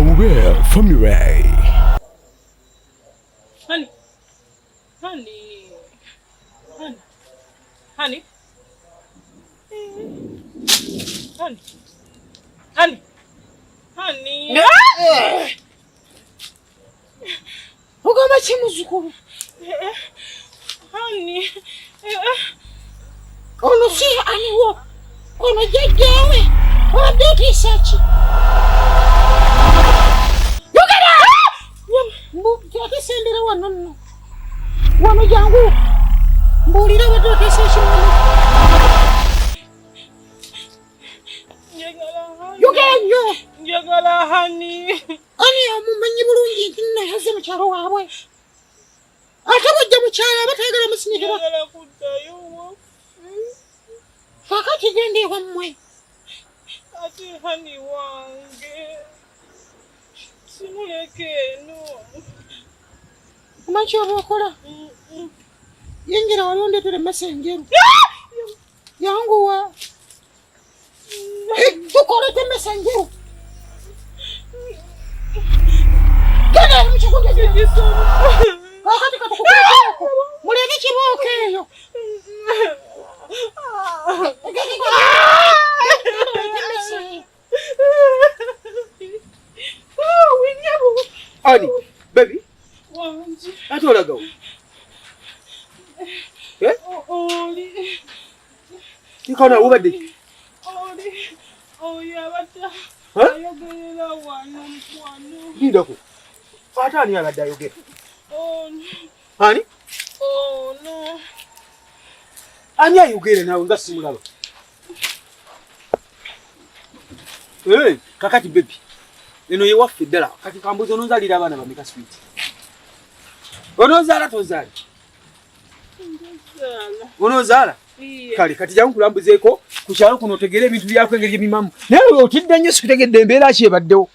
Kawube Family. Honey. Honey. Honey. Honey. Honey. Honey. Honey. Ogamba ki muzzukulu? Honey. Ono si aniwo, ono jjajjaawe. Obadde otiisa ki? Yogera! Mbu ate sembera wano nno. Wano jangu. Mbuulira obadde otiisa ki wano? Yogera nnyo. Njagala honey. Ani omumanyi bulungi nti nno yazze mu kyalo waabwe. Ate bw'ojja mu kyalo aba tayagala musinikira. Njagala kuddayo waffe. Kaakati genda ewammwe. Ate honey wange. Simuleka eno. Omanyi ky'oba okola? Yingira wali ondeetera emmese enjeru. Yanguwa. Tukolete emmese enjeru. Genda mu kikunja. Kaakati katukukwatako. Muleete kibooko eyo. Ani, baby. Ate olagawo. Eh? Oli. Kikona ubadde ki? Oli. Oyo abadde ayogerera wano mukwano. Lindako. Ate ani abadde ayogera? Ono. Ani? Ono. Ani ayogera naawe nga simulaba? Hey, kakati baby. Eno ye waffe ddala. Kati kambuzi ononzaalira abaana bameka sweet? Onozaala tozaala? Onozaala? Kale kati jangu nkulambuzeeko ku kyalo kuno otegeere ebintu byako engeri gye bimamu. Naye otidde nnyo sikutegedde embeera ki ebaddewo.